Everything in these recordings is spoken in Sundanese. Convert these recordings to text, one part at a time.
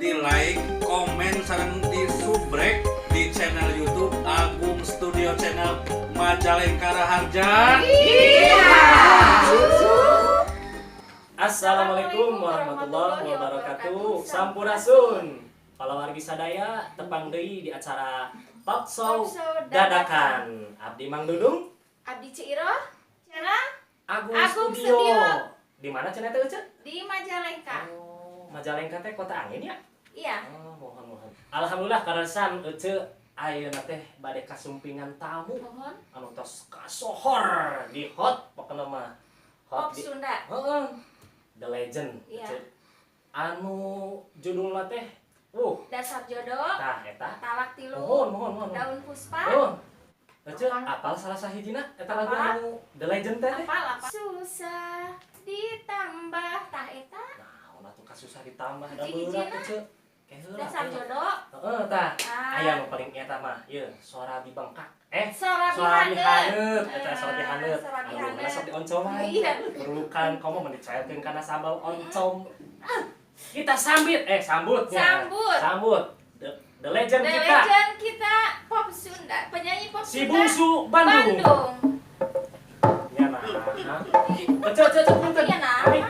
Di like, komen, sareng di subrek di channel YouTube Agung Studio Channel Majalengka Raharja. Assalamualaikum warahmatullahi wabarakatuh. Sampurasun. Palawargi sadaya, tepang deui di acara talk show Talk show. Dadakan. Abdi Mang Dudung, Abdi Ceu Iroh, channel Agung, Agung Studio. Studio. Di mana cenah teh, Ece? Di Majalengka. Oh, Majalengka teh kota angin ya? Iya. Oh, mohon mohon. Alhamdulillah kaleresan Ece ayeuna teh bade kasumpingan tamu Mohon. Anu tos kasohor di hot pokokna mah. Pop Hot di Sunda. Heeh. The Legend. Iya. Ece. Anu judulna teh Dasar Jodoh, tah eta. Talak Tilu, Mohon mohon mohon. Daun Puspa. Mohon. Ece apal salah sahijina eta lagu Apa? anu The Legend teh teh? Apa apa? Susah ditambah, tah eta. Nah, atuh kasusah ditambah da Hiji-hijina. berat, Ece. Kayak heula. Dasar Heula. Jodoh. Heeh, tah. Ah. Aya nu paling eta mah, ieu Sorabi Bengkak. Eh, Sorabi Sorabi Haneut. Haneut, eta Ah, Sorabi Haneut. Sorabi Aduh, Haneut. sok dioncoman. Iya. Perlukan komo mun dicairkeun kana sambal oncom. Ah, kita sambit, eh sambut ya. Sambut. Sambut. The Legend The kita. Legend kita pop Sunda, penyanyi pop Si Sunda. Bungsu Bandung. Bandung. Ya nah. Ece, ece, ece, punten. Iya, nah. Ami,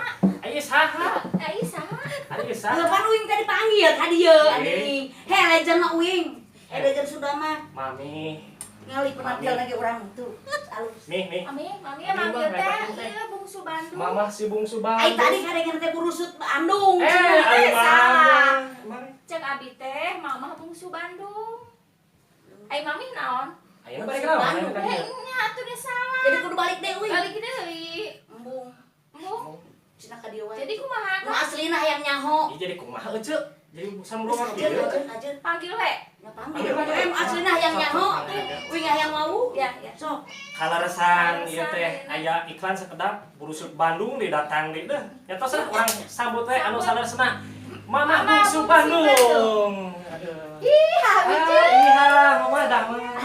ayo saha? Eh, saha? Ayo saha? Lepan uing tadi panggil ka dieu Eh. anjing. He legend mah uing. He legend sudah mah Mami, ngali penampilan lagi orang tuh. Alus. nih nih. Mami, mami yang Mami manggil mah, teh, hebat teh. iya Bungsu Bandung. Mama si Bungsu Bandung. Ai tadi kadengan teh burusut Bandung. Eh, ayo salah. mama. Cek abi teh, mama Bungsu Bandung. Ai mami naon? Ayeuna balik naon? Bandung. Ayeuna Eh, ka dieu. nya atuh deh salah. Jadi kudu balik deh uing. Balik deui. Embung. Embung. Cenah ka dieu wae. Jadi kumaha Nu tah? aslina hayang nyaho. Ih, jadi kumaha ece? Jadi samurungan Aja kieu. aja aja. Panggil we. Nya panggil. Panggil, Eh aslina hayang nyaho. Uing hayang wau. Ya, ya. Sok. Kaleresan ieu teh Kaleresan, aya iklan sekedap burusut Bandung di datang di deh. Nya tos lah urang sambut we anu Sambut. saleresna. Mama Mama Bungsu Bungsu Bandung. Aduh. Iya, Ah, iya, mama dah mah.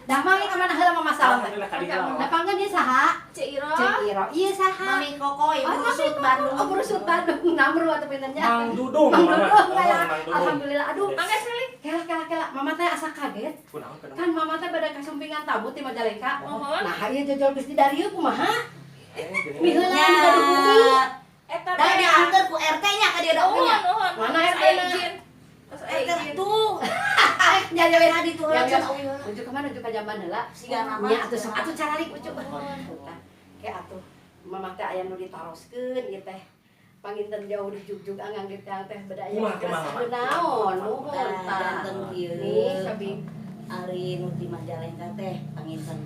Damang ka mana heula mama salam teh? Alhamdulillah ka dieu. Nepangkeun ieu saha? Ceu Iroh. Ceu Iro. Ieu saha? Mami kokoy Oh, burusut Mami Bandung. Oh, burusut Bandung. Namru atuh pinten nya. Mang Dudung, Mang mama. Dudung Oh, kayak Mang Dudung. alhamdulillah. Aduh, Mangga sekali. kela kela kela. Mama teh asa kaget. Kunaon kunaon? Kan mama teh bade kasumpingan tamu ti Majalengka. Mohon. Nah, ieu jojol geus di darieu kumaha? Eh, gini. Miheula nu gaduh bumi. Eta Da teh. diantar ku RT nya ka dieu da Nuhun, nya. nuhun. Mana Terus RT aya na? izin. Terus aya RT izin. tuh. Ya ya ya. Tadi tuh Ya, heula ya. cenah uing heula. Ujuk kemana ujuk ka jamban heula. Siga nama. Nya atuh sok atuh caralik ujuk. Tah, ke atuh mama teh aya nu ditaroskeun ieu teh. Panginten jauh di jugjug angang di teh teh beda aya Kumaha, kumaha, Mama? naon nuhun Tah, tah. janten kieu. Nih sabi Ari nu di Majalengka teh panginten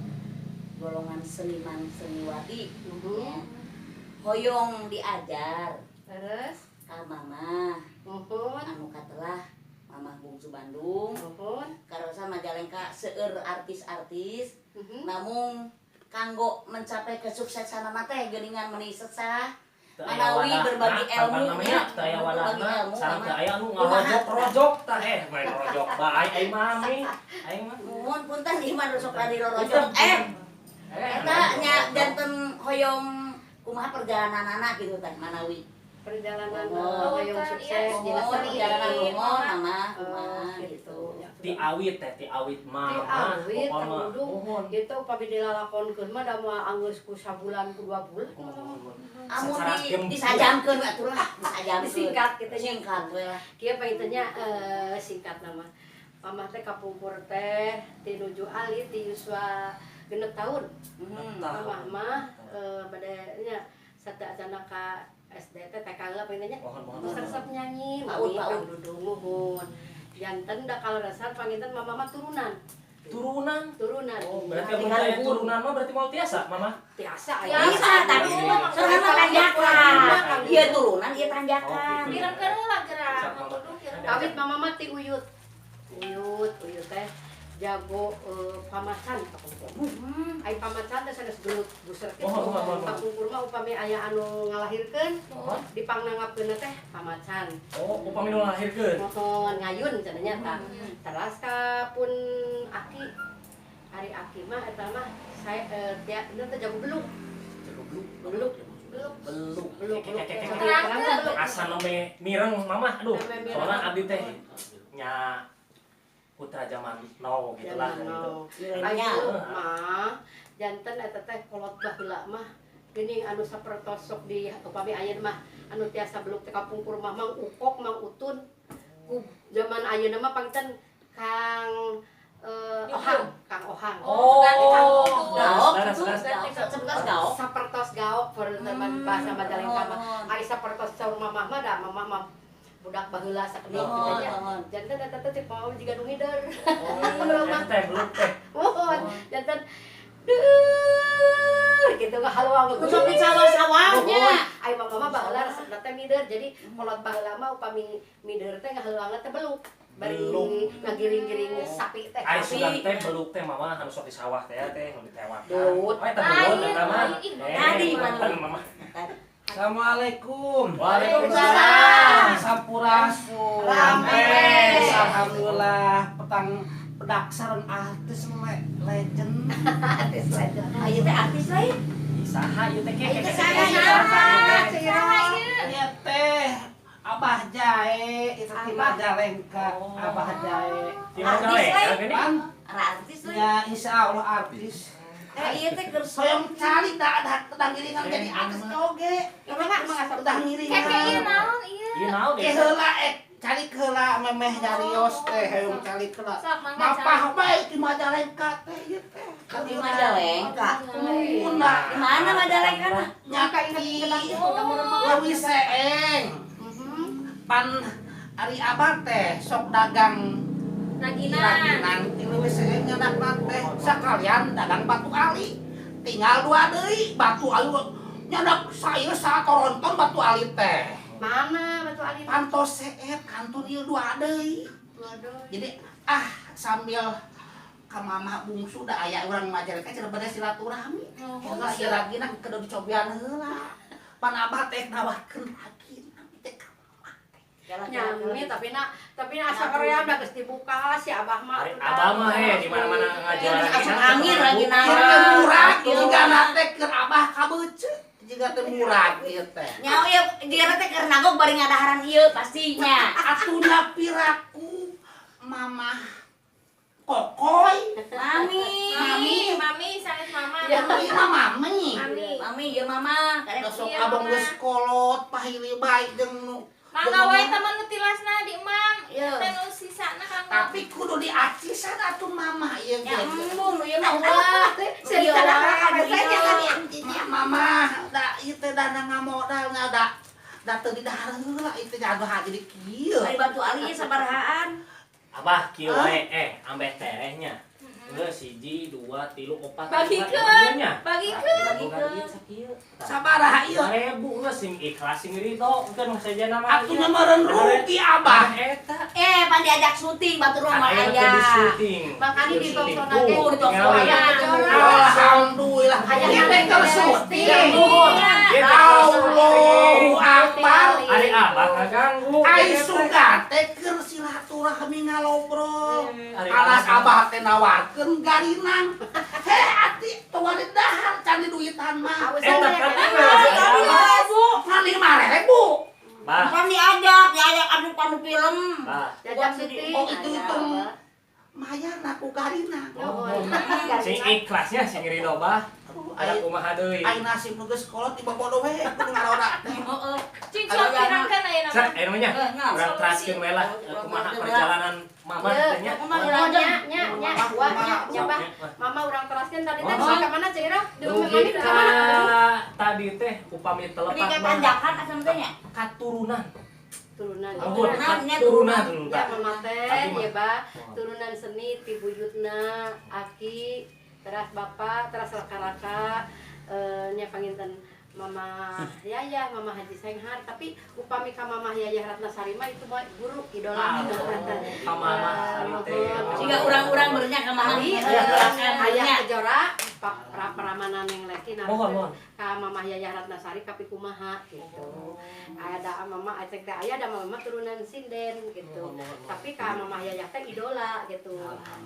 golongan seniman seniwati Mhm. hoyong diajar Terus ka mama nuhun anu katelah Mamah Bungsu Bandung nuhun. karosa Majalengka seueur artis-artis Mhm. namun kanggo mencapai kesuksesan teh geuningan meuni sesah Teu aya manawi wadahna, berbagi kapan ilmu namanya nya. teu aya Berbagi wadahna, ilmu, sareng teu mama. aya anu Kumaha? ngarojok-rojok tah eh main rojok bae ai mami. Aing mah. Nuhun punten ieu mah sok radi rorojok eh Eh, eta nya janten hoyong kumaha perjalanan anak gitu teh manawi. Perjalanan Oh, hoyong kan, sukses iya. dina Oh, seni. perjalanan nuhun mama Oh, kumaha gitu. gitu. Ti awit teh, ti awit Ti mama. awit pokona. Kang Dudung. Nuhun. Gitu upami dilalakonkeun mah da moal anggeus ku sabulan ku 2 bulan. Amun Secara di gembira. disajamkeun we atuh lah, disajamkeun. Disingkat gitu nya. Singkat we lah. Kieu pangintennya singkat nama. Mamah teh kapungkur teh ti nuju alit ti yuswa 6 tahun. Hmm. Mamah mah bade nya sateuacanna ka SD teh TK heula pangintennya. Mohon mohon. Terus resep nyanyi, Paud, mami paud. Kang Dudung nuhun. Janten da kalau dasar panginten mama mah turunan. Turunan. Turunan. Oh, berarti Iya. amun aya turunan mah berarti moal tiasa, Mama. Tiasa Tiasa. Bisa tapi soalnya mah tanjakan. Ieu turunan, ieu tanjakan. Oh, gitu. Kirang-kirang heula geura. Sok, Mang Mama. Dudung kirang. Kawit mama mah ti uyut. Uyut, uyut teh jago pamacan kapungkur. Ai pamacan teh sanes gelut buser kitu. Oh, oh, oh, oh. Kapungkur mah upami aya anu ngalahirkeun Oh. dipangnanggapkeun teh pamacan. Oh, upami nu ngalahirkeun. Mohon ngayun cenah nya tah. Teras ka pun aki ari aki mah eta mah saya tia teh jago beluk. Jago beluk. Beluk. Beluk. Beluk. Beluk, beluk. Terangkeun. Asa nembe mireng Mama, aduh. Nembe mireng. Soalnya abdi teh nya putra zaman now gitu lah Zaman gitu. now. Milenial. Ayo mah janten eta teh kolot baheula mah geuning anu sapertos sok di upami ayeuna mah anu tiasa beluk teh kapungkur mah Mang Ukok, Mang Utun. Ku zaman ayeuna mah panginten Kang Ohang, Kang Ohang. Oh, sugan teh Kang Utun. Gaok Saudara, gitu. saudara. Sebelas gaok. Sapertos gaok zaman bahasa Majalengka mah. Ari sapertos saur mamah mah da mamah mah budak baheula sakedik gitu nya. Janten eta teh cek mamah jiga nu ngider. Oh, eta teh beluk teh. Mohon, janten duh gitu ngahaluang. Nu sok di sawah-sawahnya. Ai mama mah baheula resepna teh mider. Jadi kolot baheula mah upami mider teh ngahaluangna teh beluk. Bari Beluk. ngagiring-giring sapi teh. Ari sugan teh beluk teh mama anu sok di sawah teh teh nu ditewak. Belut. Oh, eta belut eta mah. Lain, Eh, tadi, punten, Mama. Assalamualaikum. Waalaikumsalam. Sampurasun. Rampes. Alhamdulillah petang pedak sareng artis legend. Artis legend. Ayo teh artis lain. Saha ieu teh? Ayo teh Saha saha Saha ieu? Ieu teh Abah Jae, itu ti Majalengka, Oh. Abah Jae. Di Majalengka gini. Pan, Artis lain. ya insya Allah artis. Eh ieu teh keur Soyong cari dah ada tedang ngiringan jadi artis oge. Tedang ngiringan. Keke ieu naon ieu? Ieu naon Ke ieu? heula cari heula memeh nyarios teh hoyong cari heula. Sok mangga. Mapah bae di Majalengka teh ieu teh. Di Majalengka. Muna. Di mana Majalengka na? Nyaki Leuwih Seeng. Pan ari abah teh sok dagang Raginan. raginan ti Leuwih Seeng nyandak teh sakalian dagang batu ali. Tinggal dua deui batu ali nyandak saya satoronton batu ali teh. Mana batu ali? Pantos seep kantun ieu dua deui. Jadi sambil ka mama bungsu da aya urang Majalengka cenah bade silaturahmi. Oh, Heula ieu raginan kudu dicobian heula. Pan abah teh nawarkeun raginan teh ka mama teh. Nyami tapi na asa korea udah geus dibuka si abah mah. Ari abah mah he di mana-mana ngajual Asup raginan. angin raginan. Keur murah jiga teh keur abah kabeuceut jiga teh murah ieu teh. Nyaho ieu jiga teh keur nagog bari ngadaharan ieu pastinya. Atuna piraku mamah kokoy. Mami. Mami, mami sanes mama. Ya. Ieu mah mami. Mami. Mami ieu mama. Karek Besok Iya, abang Mama. geus kolot pahili bae jeung nu Mangga wae teman nu tilasna di emam. Iya. Teh nu sisana kanggo. Tapi kudu diacisan atuh mama ieu Ya ge. embung ieu mah ulah. Serius Ieu ada wae, apa ieu. Nya mama da ieu teh dana ngamodal da da teu didahar heula ieu teh jago jadi kieu. Ari batu ali ieu sabarahaan. Abah kieu wae ambeh tereh nya. Geus 1 2 3 4 Bagikeun. nya. Bagikeun. Bagikeun sakieu. Sabaraha ieu? 1000 geus sing ikhlas sing ridho keun sejana mah. Atuh nya meureun rugi abah. Eta. Pan diajak syuting batur Kan mah aya aya. teh di syuting. Makanya di Syuting. tongkrongan ge Tuh, Tuh, tingali. aya kejora. Alhamdulillah. Aya Ieu teh keur syuting. Iya. Ieu teh keur syuting. Allahu Akbar. Ari abah ngaganggu. Ai sugan teh keur silaturahmi ngalobrol. Ari Alas abah teh nawarkeun garinang. He ati teu wani dahar can duitan mah. Eta kan Ngan 5.000. Bah, Kan diajak, diajak anu panu film. bah. Diajak syuting. Oh itu hitung mayar ku garinang. Sing ikhlasnya sing ridho bah. Aduh, Ada ai kumaha deui. ai nasib nu geus kolot dibobodo we kudu ngaroda teh. Heeh. Cing sok pirangkeun ayeuna Cek, mah. aya namanya. Nah, Urang teraskeun we lah kumaha perjalanan mama Iya. teh nya. Kumaha Nya nya nya gua nya nya bah. Mama urang teraskeun tadi teh Oh. ka mana Ceu Ira? Di Dugi mami ka ka mana? tadi teh upami telepat Ini mah tanjakan asam teh nya. katurunan. Turunan. Ampun, Turunan, katurunan. Ya mama teh Tadi mah. ya bah, turunan seni ti buyutna aki teras bapak teras raka-raka nya panginten Mama Yayah, Mama Haji Senghar, tapi upami ka Mama Yayah Ratna Sarima itu mah guru idola. Ka mama sari teh. Jika urang-urang bernya ka mama. Ari, Iya, ayah kejora, paramanan yang leki Mohon, mohon. Ka Mamah Yayah Ratnasari kapi kumaha gitu. Ada mama acek teh aya, ada mama turunan sinden gitu. Tapi ka Mamah Yayah teh idola gitu.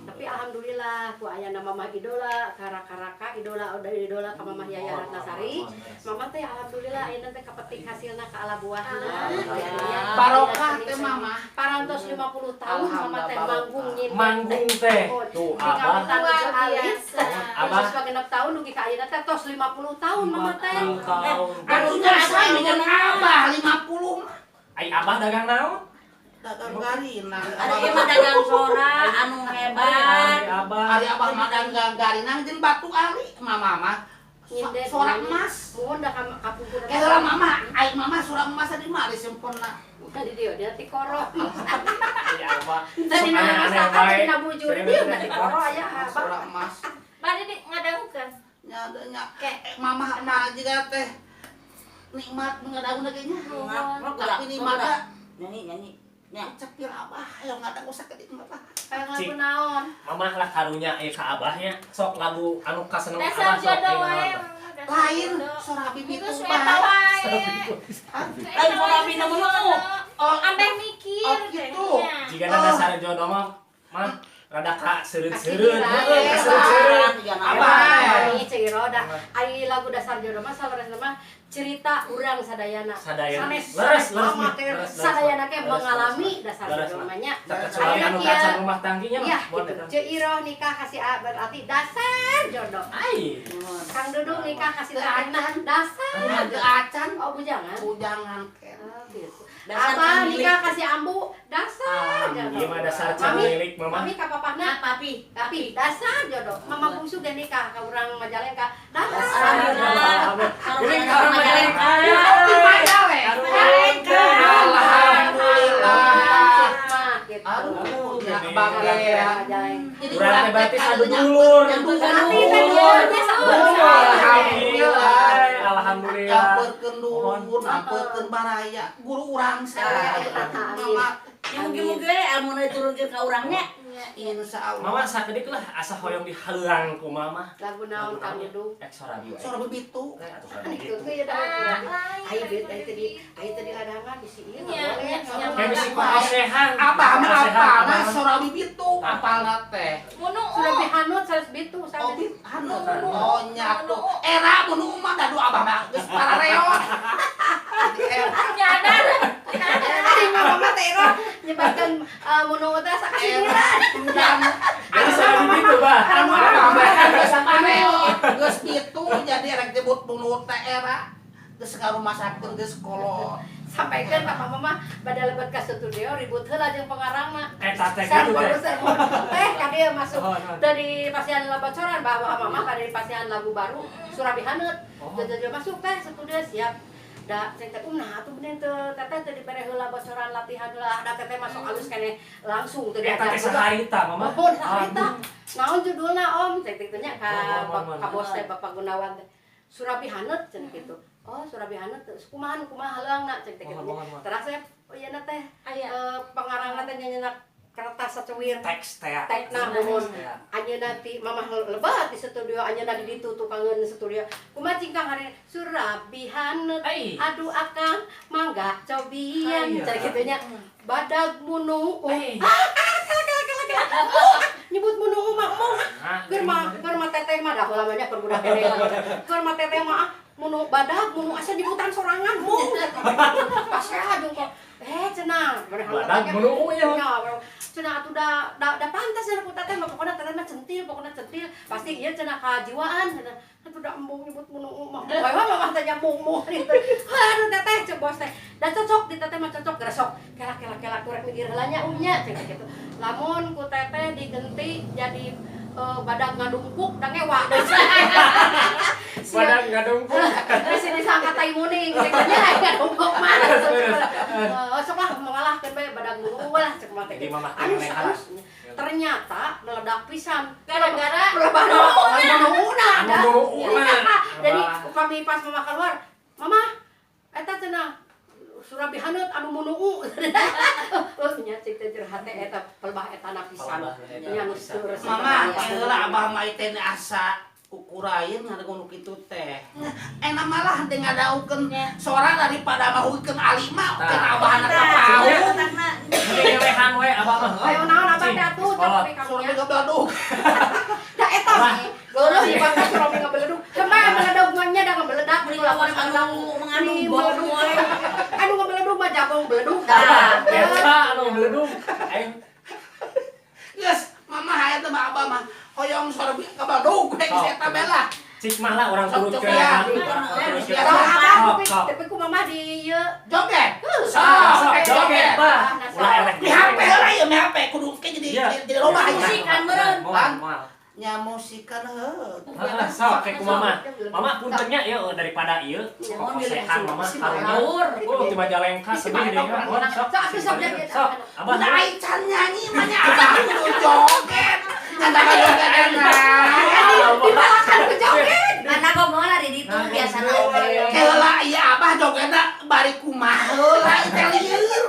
Tapi alhamdulillah ku ayana Mamah idola, karaka-raka idola udah idola ka Mamah Yayah Ratnasari. Mama teh alhamdulillah ayeuna teh kapetik hasilna ka ala buahna gitu ya. Barokah teh Mama. Parantos 50 tahun Mama teh manggung nyinden. Manggung teh. Tuh Abah. Luar biasa. Abah. Abah 6 tahun dugi ka ayeuna teh tos 50 tahun Mama teh. 50 tahun. Atuh nya dengan Abah 50 mah. Ai Abah dagang naon? Dagang garinang. Ada ieu mah dagang sora anu hebat. Ai Abah. Ari Abah mah dagang garinang jeung batu ali, Mama mah Nyinden. Sora emas. Muhun da ka kapungkur. Eh heula Mama, ai Mama sora emas di mana disimpenna? Di dieu dia tikoro. Ai Abah. Tadi Sok na aneh-aneh masakan wae. tadi na bujur dieu na tikoro aya Abah. Sora emas. Bade di ngadangukeun. Nya nya. Kayak Mama mah juga teh nikmat mengadang ge nya. Tapi nikmatna Nyanyi nyanyi. Nya. Cepil Abah, ayo ngadangu sakedik mah. Kayak lagu Cik. naon? Mamah lah karunya ieu ka Abahnya. Sok lagu anu kaseneng Dasar Abah sok jodoh ieu wae. naon, Abah? Mama, dasar Lain jodoh. sora bibi Itu tuh eta wae. Lain sora bibi nu. Oh, Ambeh mikir Oh, gitu. teh. Jika dasar jodoh mah mah rada ka seureut-seureut. Kaki Heueuh, ka seureut-seureut. Abah. Ai Ceu Iro da ai lagu dasar jodoh mah saleresna mah cerita urang sadayana. Sadayana. Sanes Leres, leres, mama nih. teh Leres, leres, sadayana teh leres, mengalami leres, dasar leres, jodoh mah nya. Kecuali Ayeuna anu kieu. kaca rumah tangginya mah. Iya, Bon, gitu. eta. Ceu Iro nikah kasih A berarti dasar jodoh. Ai. Kang Dudung nikah kasih tanah dasar. Teu acan. Oh, bujangan. Bujangan ken. Oh, gitu. Dasar Abah milik. nikah kasih ambu dasar jodoh. Ieu mah dasar can Mami, milik mama. Mami ka papahna Papi. tapi dasar jodoh. Mama bungsu ge nikah ka urang Majalengka. Dasar. Alhamdulillah. Jadi ka urang Majalengka. Majalengka. Alhamdulillah. Mah gitu. Aduh, ya Aduh, bangga ya. Majalengka. Jadi Urang teh berarti sadulur. Dulur. Alhamdulillah. Alhamdulillah. Nyamperkeun dulur, nyamperkeun baraya, guru urang saya. Mama, Ya mugi-mugi ilmuna diturunkeun ka urangnya. insya Allah. Mama sakedik lah asa hoyong dihaleuang ku mama. Lagu naon Kang Dudung? Ek sora bieu. Sora begitu. Atuh sora Itu begitu. ya dah. Lain. Ai duit ai tadi, ai tadi ladangan bisi ieu Iya, boleh. iya, iya. Kayak bisi kosehan. Abah mah Kosehan, apalna abah mah. sora bibitu, apalna teh. Munu Sudah bihanut sanes bitu Oh, sanes. bit anu. Oh, nya tuh. Era mun mah dadu abah mah geus parareot. Era. Nyadar. Ari mama mah teh Iro nyebatkeun munu teh sakasiniran. Jadi sora begitu, Bah. Anu abah mah geus pareot, geus bitu jadi rek nyebut munu teh era. Geus ngarumasakeun geus kolot. Sampaikan papa mama bada lebet ka studio ribut heula jeung pengarang mah. Eta teh kitu teh. Teh ka dieu masuk Oh, oh. dari pasihan bocoran bahwa mama pada di pasihan lagu baru Surabi Haneut. Oh. Jadi masuk teh studio siap. Da cek teh nah atuh bener teu teteh teu dibere heula bocoran latihan heula da teteh masuk alus keneh langsung teu Eta teh diajar. saharita, Mama. Mohon saharita. Naon judulna Om? Cek teh nya ka Mohon, mohon, mohon. ka bos teh Bapak Gunawan teh. Surabi Haneut cenah kitu. Oh, Surabi Haneut teh kumaha nu kumaha haleungna cek teh kitu. Mohon, mohon, mohon. Terus saya oh ieu na teh Aya. Pengarangna teh nyanyi kertas sacuir Teks teh. Tekna mohon anjeunna ti mamah lebat di studio anjeunna di ditu tukangeun studio kumaha cingkang hari Surabi Haneut Ai. aduh akang mangga cobian Aya. cek kitu nya badag munu Ai. nyebut munu mah mung Nah, keur mah keur mah teteh mah dah lamanya keur budak keneh lah. Keur mah teteh mah ah munu badag munu asa nyebutan sorangan mung pas ya jeung kok eh cenah Badag munu ya. Ya, cenah atuh da da, da pantas ya ku teteh mah pokona teteh mah centil, pokona centil. Pasti ieu cenah kajiwaan cenah. Atuh da embung nyebut munu mah. Wae mah mah teh nyambung mung gitu. Aduh teteh cek bos teh. Da cocok di teteh mah cocok gresok. Kela kela kela kurek mikir heula nya umnya cek gitu. Lamun ku teteh digenti jadi badag ngadungkuk da ngewa. Badag ngadungkuk. Terus ini sangka tai muning, cek nya ngadungkuk mah. Sok lah mengalahkeun bae badag munu lah cek mah teh. Jadi mamah teh Alus, aneh alus. Ternyata meledak pisan. Gara-gara Perebahan munu Anu munuuna. Jadi upami pas mama keluar, "Mama, eta cenah Surabi Haneut anu munuu." Oh nya cek teh jero hate eta pelbah eta na pisan. Pelbah eta Nya nu pisan. seueur. Mama, heula abah mah teh asa ukur Kurain ada nu kitu teh. Enak malah teh ngadaukeun sora daripada mahugikeun alima keun abahna ka paung. Mending we abah mah. Ayo naon abah teh atuh Kolot. tapi Sora kamunya. ngabeladug. Da eta geuleuh ieu mah sora ngabeledug. Cuma ngabeledug mah nya da ngabeledak Beli lawan lawan anu mengandung bom we. Anu ngabeledug mah jagong beledug. Eta anu beledung. Aing Geus, mama hayang teh mah abah mah hoyong sora ngabeladug we geus eta bela. Cik mah lah urang Sok, turutkeun. ya. Urang turutkeun. Ya, Sok abah Sok, tapi sok. tapi ku mama di ieu. Joget. Sok, Sok, joget, Bah. Ulah elek. Di HP heula ieu mi HP kudu ke jadi Iya. jadi loba ieu. Musikan meureun. Moal, moal. Nya musikan heuh. Heeh, sok kayak ku mama. Mama puntennya ieu daripada ieu kokosehan mama karunya. Oh, ti Majalengka sedih deh ya. Mohon, sok. Sok, atuh, sok, joget. Sok, abah. Udah aican nyanyi mah nya abah kudu joget. Nyata joget enak. Dibalakan ku joget. Karena ngomongna di ditu biasana oge. Heula ieu abah jogetna bari kumaha heula teh lieur.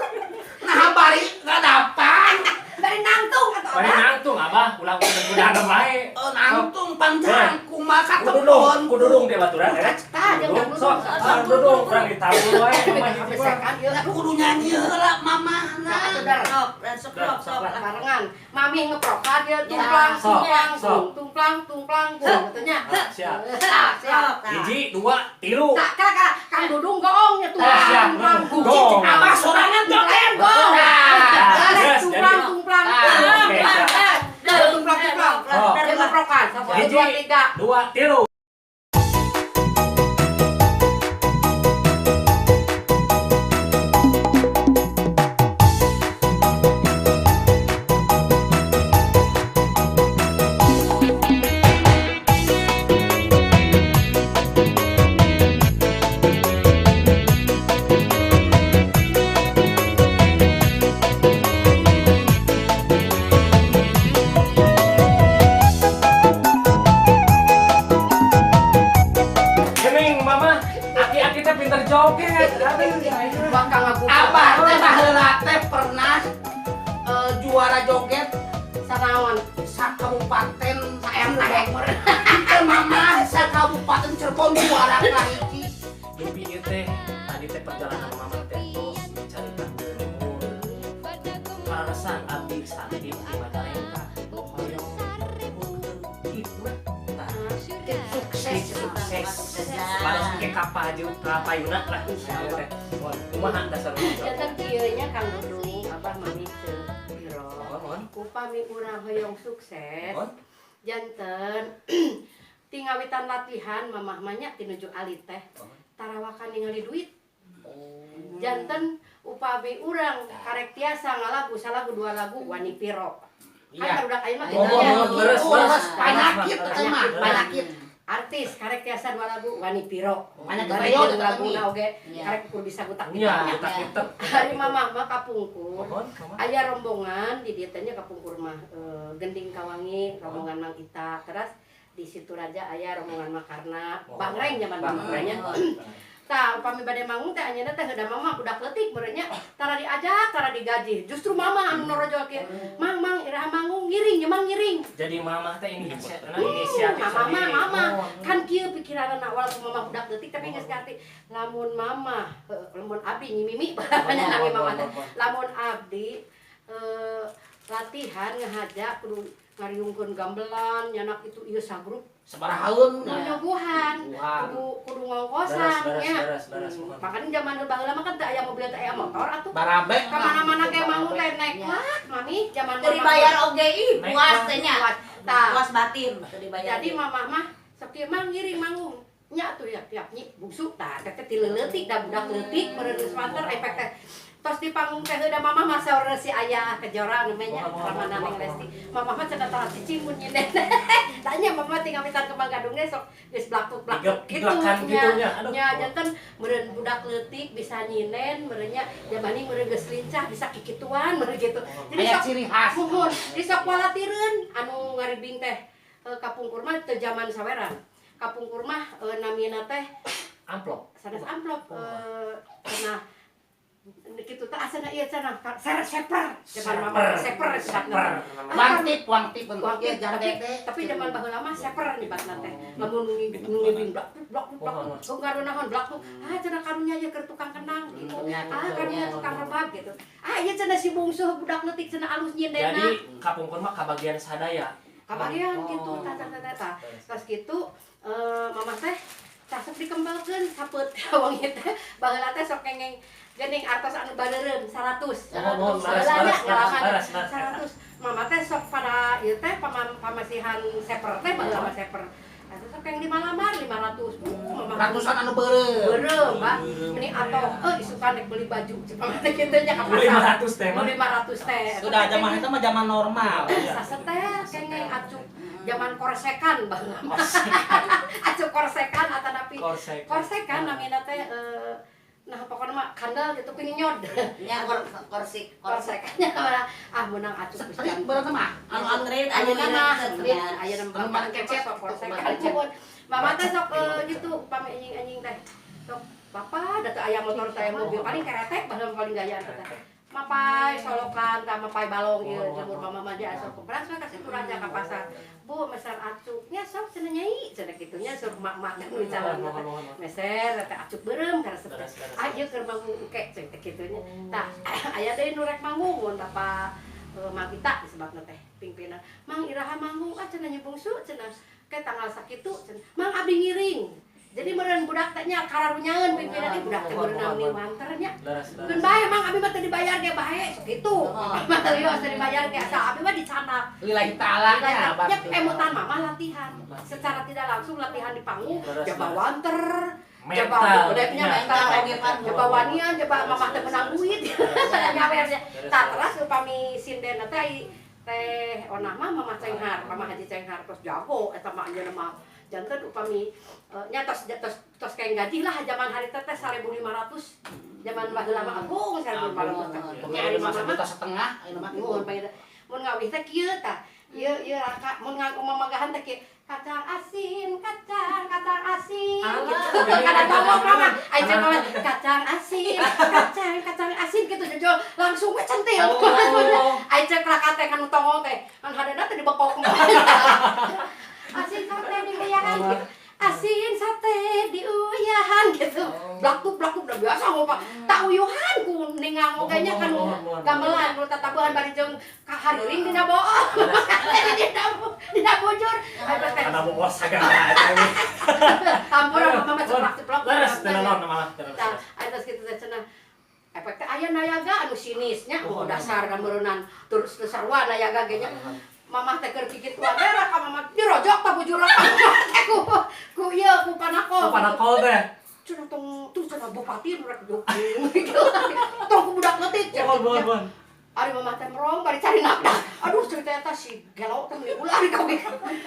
Nah bari ngadapan. Bari nangtung atuh Bari abah. nangtung abah, ulah udah wae. Oh, nangtung panjang kumaha Kudu dong, katepon. kudu dong dia baturan ya. Tah, jeung Dudung, dudung. sok, sok dudung, urang ditabur wae mama hiji mah. Kan ieu Kudu nyanyi heula mamahna. atuh dar. Sok, sok, sok, sok. Barengan. Mami ngeprokan dia tumplang Sok, tumplang sok. tung tumplang tumplang tung katanya. Ah, siap. Siap. Sok. Hiji, dua, tilu. Tak kak Kang Dudung goong nya tuh. Ah, siap. Tumplang tung. Gong. Abah sorangan joget. Gong. Nah. Yes, Tumplang jadi. tumplang. Oke, siap. Tumplang tumplang. Oh. Dia ngeprokan. Satu, Hiji, dua, tiga. dua, tilu. Gening mama, aki-aki teh pinter joget. Bakal ngaku. Abah teh baheula teh pernah juara joget Sanaon. sa kabupaten sa MT. Teh mama sa kabupaten Cirebon juara kahiji. Dupi ieu teh, tadi teh perjalanan mama teh tos dicaritakeun umur. Kaleresan abdi santi di Majalengka. Hoyong kitu tah. Sukses. Sukses. Balas ke kapaju kapayuna lah. Teh. Kumaha dasar Janten kieu nya Kang Dudung, Abah mami teu piro. Mohon, Upami urang hoyong sukses. mohon. Janten tingawitan latihan mamah mah nya tinuju alit teh. Tarawakan ningali duit. Janten upami urang karek tiasa ngalagu salagu dua lagu wani piro. Kan Iya. barudak ayeuna mah Oh, kitu nya. oh, leres, leres. Penyakit teh mah, penyakit. Artis karek tiasa dua lagu wani piro. Banyak Bari kepeyo jeung laguna oge Iya. karek ukur bisa gutak Nya, nya. utak itek. Hari mamah mah kapungkur. Mohon, mama. Aya rombongan di dieu teh nya kapungkur mah Gending Kawangi, rombongan Mang Ita. Terus di situ Raja aya rombongan Makarna, Bangreng zaman Bangreng. nya. Tah, upami bade manggung teh anjeunna teh heuda mama budak leutik meureun nya tara diajak, tara digaji. Justru mama anu norojol kieu. Mang mang iraha manggung ngiring nya mang ngiring. Jadi mama teh ini inisiatif Mama mama sendiri. mama Oh. kan kieu pikiranna walaupun mama budak leutik tapi geus ngarti lamun mama lamun abdi nyi mimi nya nami mama teh. Lamun abdi latihan ngahaja kudu ngariungkeun gamelan nyanak itu ieu sagrup Sabarahaeun. kudu nyuguhan Nyuguhan. kudu kudu ngongkosan Beres, nya. beres, beres, mohon. Makanya zaman baheula mah kan teu aya mobil teu aya motor atuh. Barabe. Ka mana-mana ge manggung teh naik Ya. lah mami zaman Teu mama dibayar oge ih, Naik puas lah. teh nya. Puas. Tah. Puas batin teu dibayar. Jadi mama mah sok ieu mah ngiring manggung. Nya tuh ya tiap nyi bungsu tah teh teh ti leutik da budak leutik meureun geus wanter efek teh. Tos di panggung teh heuda mama mah saur si ayah kejora nu nya Mohon, mohon, ramana mohon, Neng Lesti. Mama mah cenah tara cicing mun nyinden. Tanya mama tinggal mitan kembang gadung ge sok geus blaktuk-blaktuk gitu Digelakan nya. gitu nya. Aduh. Nya janten meureun budak leutik bisa nyinen meureun nya jabani meureun geus lincah bisa kikituan meureun gitu. Jadi Aya sok ciri khas. muhun di sok walatireun anu ngaribing teh kapungkur mah teu jaman saweran. Kapungkur mah namina teh Amplop. sanes amplop cenah Kitu teh asana ieu cenah seper zaman mama seper Seper. Wangtip, wangtip. Wangtip, Ya, jangan tapi, teh. tapi zaman baheula mah seper nyebatna teh. Lamun ngibing blak blak blak. Oh, ngarunaon blak. Ah, cenah karunya ieu keur tukang kendang gitu. Ah, karunya tukang rebab gitu. Ah, ieu cenah si bungsu budak leutik cenah alus nyindena. Jadi kapungkur mah kabagian sadaya. Kabagian gitu tah tah tah tah. Terus gitu mamah teh tah sok dikembalkeun sapeut wengi teh baheula teh sok kengeng geuning artos anu bareureum 100. Oh, 100 leres, nya leres, ngalaman leres, leres. 100. Mama teh sok pada ieu teh pamasihan seper teh baheula mah seper. Eta sok yang dimalamar 500. Mama Ratusan anu beureum. beureum, Mbak. Meni atoh isukan rek beli baju. Cek mama teh kitu nya ka pasar. 500 teh mah. 500 teh. Sudah zaman itu mah zaman normal. Sasetel kengeng acuk zaman korsekan baheula mah. Acuk korsekan atanapi Korsekan. Korsekan namina teh nah pokoknya mah kandel gitu pinyod. Nya korsik korsek. Korsekannya malah ah meunang acuk Street beureum mah. Anu anu Street ayeuna mah street. street ayeuna mah Anu mah kecet, korsekan. kecet. Mama teh sok gitu pami anjing-anjing teh. Sok bapak da teu aya motor teu aya mobil paling keretek baheula paling gayaan teh. Mapai solokan tah mapai balong ieu jemur mama mah dia sok beras we ka situ raja ka pasar. Bu meser acuknya sok cenah nyai cenah kitu nya sok mak-mak nu calon teh. Meser teh acuk beureum karesep teh. Ah ieu keur manggung engke cek teh kitu nya. Tah aya deui nu rek manggung mun Bapak Mang Ita disebutna teh pimpinan. Mang iraha manggung ah cenah nya bungsu cenah ke tanggal sakitu cenah. Mang abdi ngiring. Jadi meureun budak teh nya kararunyaeun pimpinan ieu budak teh meureun ni wanter nya. Leres, leres. Keun bae mang abi mah teu dibayar ge bae kitu. Mah teu teu dibayar ge asal abi mah dicanak. Lillahi ta'ala nya. Ya emutan mama latihan. Secara tidak langsung latihan di panggung, Leres, jaba leres. wanter, jaba Mental. budaknya Iya. mental, Mental, mental. jaba wanian, jaba mamah teh menang duit. Nyawernya. Tah teras upami sinden teh ai teh onah mah Mama Cenghar, Mama Haji Cenghar terus jago eta mah anjeunna mah janten upami nya tos tos tos kayak gaji lah zaman hari teh teh 1500 zaman baheula mah agung 1500 teh. Nya ari Pokoknya mah mama mah sejuta setengah ayeuna mah nuhun panggil mun ngawih teh kieu tah. Ieu ieu raka mun mamagahan teh kieu kacang asin, kacang, kacang asin gitu. Kada ngomong mama, ai cek mama kacang asin, kacang, kacang asin gitu jojo langsung we centil. Ai cek raka teh kanu tongol teh, kan hadana teh dibekok. Asin sate di uyahan gitu. Asin sate di uyahan gitu. Blaktuk blaktuk udah biasa ngomong tak uyuhan ku ningang oge nya kan gamelan nu tatabuhan bari jeung kahariring dina boong. Dina bujur. Ai teh Karena bohong segala. Ampura mama ceplak-ceplok. Leres teh naon malah. Tah, aya tos kitu teh cenah. Efek teh aya nayaga anu sinisnya, oh dasar kan meureunnan terus teu sarua nayaga ge nya. Mamah teh keur kikituan teh ka mama dirojok tah bujur teh ku ku ieu ku panakol. Panakol teh. Cenah tong tuh cenah bupati nu rek gitu. Tong ku budak leutik cenah. Mohon, mohon, mohon. Ari mamah teh merong bari cari nafkah. Aduh cerita eta si gelo teh meuni ulah ari kawin.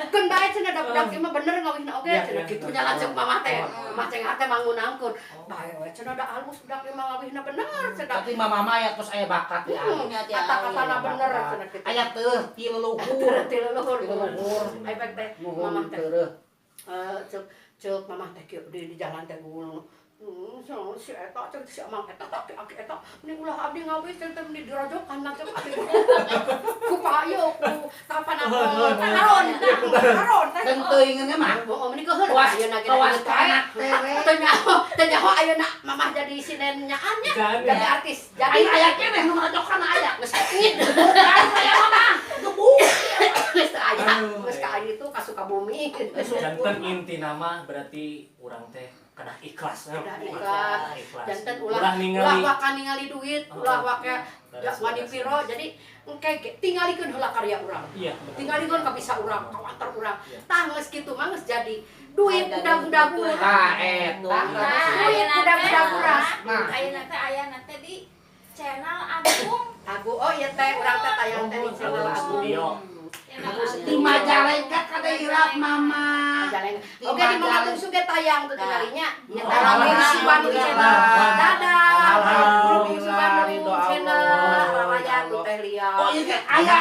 Keun bae cenah da budak ieu mah bener ngawihna oge Iya, cenah iya. kitu nya lanceuk mamah teh. Mamah cengar teh mangunangkeun. Bae we cenah da alus budak ieu mah ngawihna bener cenah. Tapi mama mah ya terus aya bakat ya. Kata-katana bener cenah kitu. Aya teuh ti leluhur. Ti leluhur. Ti leluhur. Ai pek teh mamah Nuhun teh tereuh. Ceuk ceuk mamah teh kieu di jalan teh gulung. So, si eta cek si amang eta aki aki eta mending ulah abdi ngawis teh teh mending dirojokan lah cek abdi. Ku payo ku tapan aku karon karon teh. Dan teuingeunna mah. Oh, mending keuheul Kawas ayeuna ge kawas ka anak teh we. Teu nyaho, teu nyaho ayeuna mamah jadi sinden nyaan nya. Nyaan, Jadi ya. artis. Jadi Jadi aya keneh nu ngarojokan aya. geus ngid. Aya mah. Gebuk. Geus teu aya. Aduh. Geus ka itu ka Sukabumi. Janten inti nama berarti urang teh kedah ikhlas. Kedah ikhlas. Ikhlas. Janten ulah Ulah ulah ningali. waka ningali duit, ulah waka Leres, wani leres, piro. leres. Jadi engke ge tingalikeun heula karya urang. Iya, bener. Tingalikeun kabisa urang, kawanter urang. Iya. Tah geus kitu mah geus jadi duit udah-udah urang. Tah eta. Nah, Duit ayeuna teh udah-udah urang. Nah. Ayeuna teh aya teh di channel Agung. Agu oh iya teh urang teh tayang teh di channel Agung Agung. Studio. Channel Agung Di Majalengka kada irap mama. Majalengka. Di Oke di Mama Majalengka. Bungsu ge tayang tuh tinggalinya. Nah. Nyata Bungsu Bandung channel. Dadah. Alhamdulillah, Bungsu Bandung ridho Allah. channel. Raraya tuh teh Lia. Oh iya aya.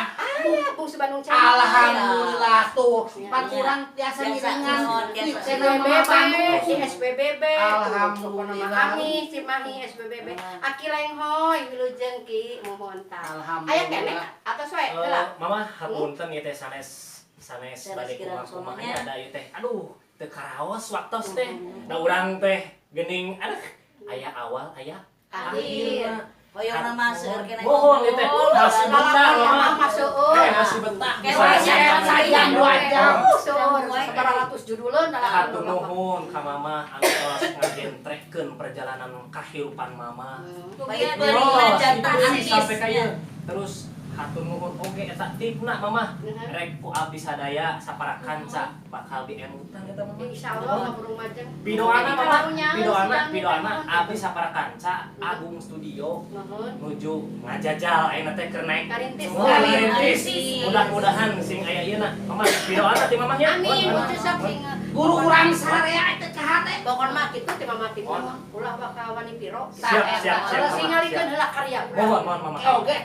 Aya Bungsu Bandung Channel. Alhamdulillah tuh. Pan Ya. urang tiasa Biasa, ngiringan. nuhun, biasa. Di channel Mama SBBB, Bandung. si SBBB. Alhamdulillah. Kami Cimahi SBBB. Aki Lenghoy wilujeng Ki mohon tah. Alhamdulillah. Aya keneh atos we Eh, heula. Mama hapunten ieu teh sanes sanes Sanes bade kirang kumaha sononya. ada ieu teh. Aduh, teu karaos waktos teh. Da urang teh geuning aduh aya awal aya Akhir. Hoyong mah seueur keneh. Mohon ieu teh masih betah Mama mama. masuk. Eh, masih betah. Kayak Saya sayang 2 jam. Seueur sabaraha ratus juduleun. Hatur nuhun ka mama anu tos ngajentrekeun perjalanan kahirupan mama. Baik Oh, beurina jantan itu sih sampai artis. ka ieu. Terus hatur nuhun oge eta tipna mama. Rek ku abdi sadaya sapara kanca bakal diemutan eta mama. Insyaallah ngaburung majeng. Pidoana mama, Kaunya, pidoana, sidang pidoana teh, abdi sapara kanca Agung Studio Nuhun. nuju ngajajal ayeuna teh keur naik. Karintis. Oh, karintis. Karintis. Mudah-mudahan sing aya ieu na. Mama, pidoana ti mamahnya. Amin, lucu sok sing Guru urang sarea teh caha teh. pokon mah kitu teh mama ti ulah bakal wani piro. Siap, siap, siap. Ulah Mama, singalikeun siap. heula karya urang. Mohon, mohon mama. Oke.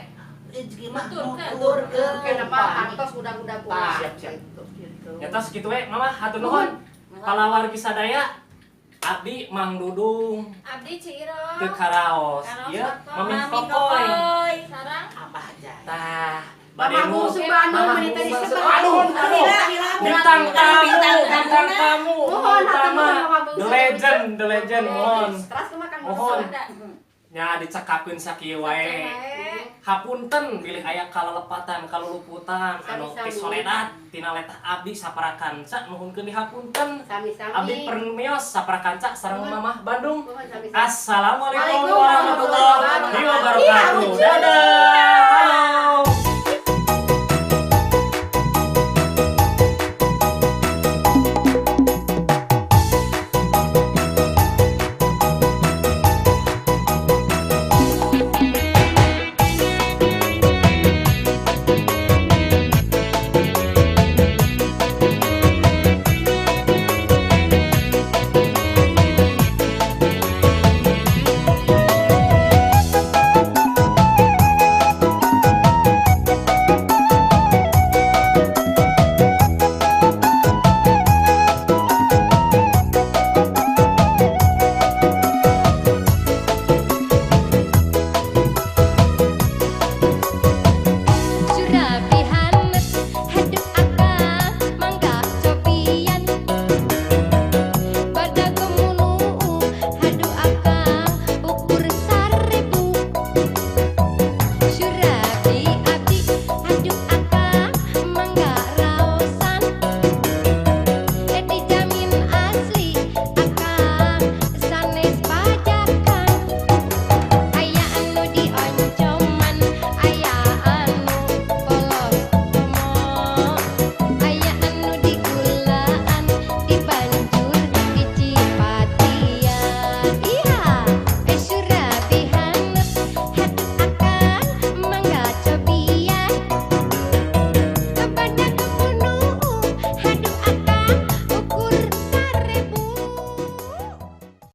Rezeki mah Nuturkeun. nuturkeun. Kenapa artos udah-udah kurang. Siap, siap. Gitu, gitu. Ya tos kitu we, Mama, hatur nuhun. Palawargi sadaya abdi Mang Dudung Abdi Ciro. teu karaos. Karaos Ieu apa? Mami Mami Kokoy. Kokoy. Sarang Abah Jaya. Tah, bade Mama nu Bungsu Bandung Mama meni teh Bungsu disebut. Aduh, aduh. Bintang tamu, bintang tamu Mohon, hatur utama. nuhun, Mama Bungsu. The legend, the legend, mohon. Terus kumaha Kang Mohon. Bungsu? Nya dicekapkeun sakieu wae. Hapunten bilih aya kalelepatan, kaluluputan anu Sami-sami. tisoledat tina letah abdi sapara kanca nuhunkeun dihapunten. Sami-sami. Abdi permios sapara kanca sareng Mamah Bandung. Mohon sami-sami. Assalamualaikum Waalaikumsalam warahmatullahi warahmatullahi wabarakatuh. Dadah.